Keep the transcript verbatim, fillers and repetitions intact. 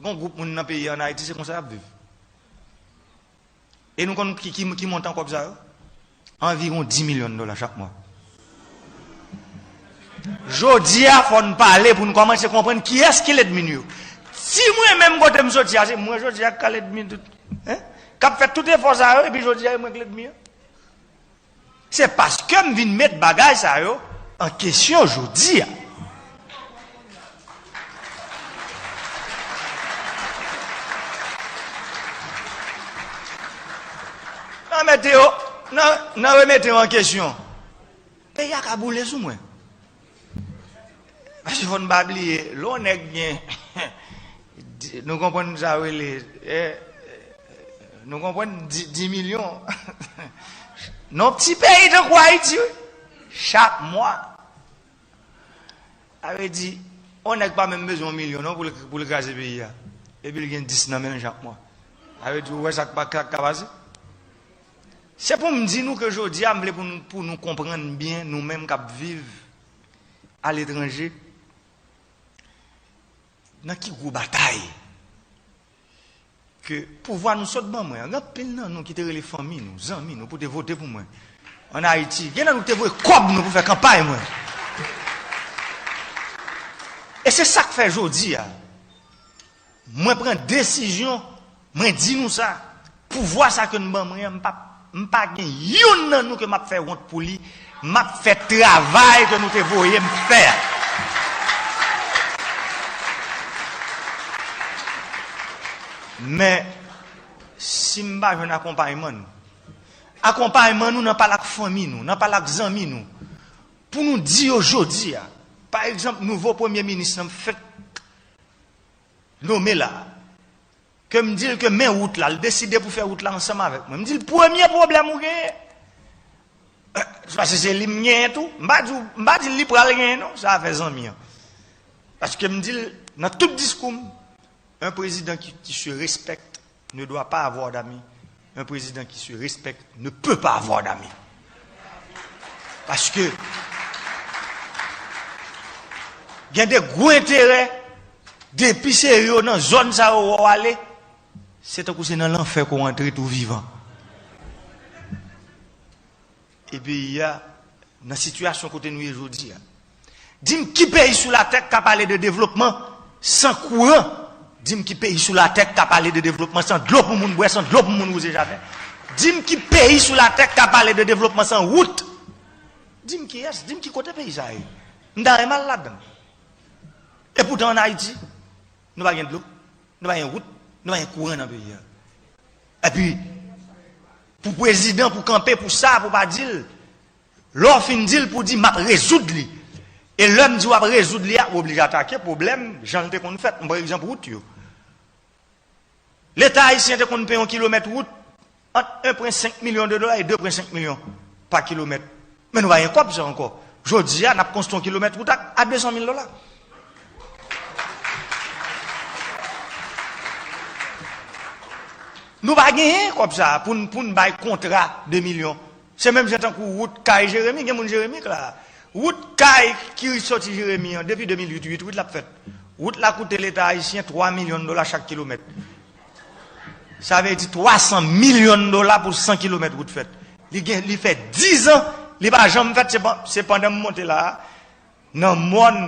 Gon gwoup moun nan peyi an Ayiti, se konsa y ap viv. E nou konn ki, ki, ki montan kòb sa yo? Anviwon dis milyon dola chak mwa. Jodi a, fò n pale pou n kòmanse konprann kiyès ki lènmi n yo. Si mwen menm kote m soti a, se mwen jodi a k ka lènmi tout, hein? K ap fè tout efò sa yo, epi jodi a, e mwen k lènmi an. Se paske m vin met bagay sa yo an kesyon jodi a. Nan mete yo, nan, nan remete yo an kesyon. Peyi a ka boule sou mwen. Paske fò n pa bliye, lè yon nèg gen, di- nou konprann sa yo rele, eh, nou konprann dis, dis milyon. Nan yon ti peyi tankou Ayiti, wi. Chak mwa. Sa vle di, yon nèg pa menm bezwen yon milyon non pou l, pou l kraze peyi a. Epi l gen dis nan men l chak mwa. Sa vle di, ou wè sa k pa, sa k ka pase? Se pou m di nou ke jodi a, m vle pou nou, pou nou konprann byen, nou menm k ap viv aletranje, nan ki gwo batay ke pouvwa nou sot ban mwen an. Gen anpil nan nou ki te rele fanmi nou, zanmi nou, pou te vote pou mwen. Ann Ayiti, gen nan nou ki te voye kòb nou pou fè kanpay mwen. E se sa k fè jodi a, mwen pran desizyon, mwen di nou sa, pouvwa sa ke n ban mwen an, m pa, m pa gen youn nan nou ke m ap fè wont pou li, m ap fè travay ke nou te voye m fè a. Men, si m pa jwenn akonpayman nou, akonpayman nou nan pale ak fanmi nou, nan pale ak zanmi nou, pou nou di yo jodi a, pa egzanp, nouvo premye minis lan fèk nome la, ke m di l ke men wout la, l deside pou fè wout la ansanm avèk mwen. M di l, premye pwoblèm ou genyen, eh, se paske se li m genyen tou. M pa di, m pa di l li pral genyen non, sa afè zanmi an. Paske m di l, nan tout diskou m, un président qui, qui se respecte ne doit pas avoir d'amis. Un président qui se respecte ne peut pas avoir d'amis. Paske gen de gwo enterè, depi se yo nan zòn sa yo wè w ale, se tankou se nan lanfè ke w antre tou vivan. E peyi a, nan sitiyasyon kote nou ye jodi a. Di m ki peyi sou latè k ka pale de devlopman san kouran? Di m ki peyi sou latè k ka pale de devlopman san dlo pou moun bwè, san dlo pou moun wouze jaden? Di m ki peyi sou latè k ka pale de devlopman san wout? Di m kiyès, di m ki kote peyi sa ye. M ta renmen al ladan l. E poutan ann Ayiti, nou pa gen dlo, nou pa gen wout, nou pa gen kouran nan peyi a. Epi, pou prezidan, pou kanpe pou sa, pou pa di l, lè w fin di l, pou di, "M ap rezoud li." E lè m di w ap rezoud li a, ou oblije atake pwoblèm, jan l te konn fèt. M pran egzanp wout yo. Leta ayisyen te konn peye yon kilomèt wout ant en pwen senk milyon de dola e de pwen senk milyon pa kilomèt. Men nou pa gen kòb sa ankò. Jodi a, n ap konstwi yon kilomèt wout ak, a de san mil dola. Nou pa genyen kòb sa a pou n, pou n bay kontra de milyon. Se menm jan tankou wout kay Jeremi, gen moun Jeremi k la. Wout kay ki soti Jeremi an, depi de mil uit, uit, uit l ap fèt. Wout la koute Leta ayisyen twa milyon dola chak kilomèt. Sa vle di twa san milyon dola pou san kilomèt wout fèt. Li gen, li fè diz an, li pa janm fèt, se pan-, se pandan m monte la a, nan mòn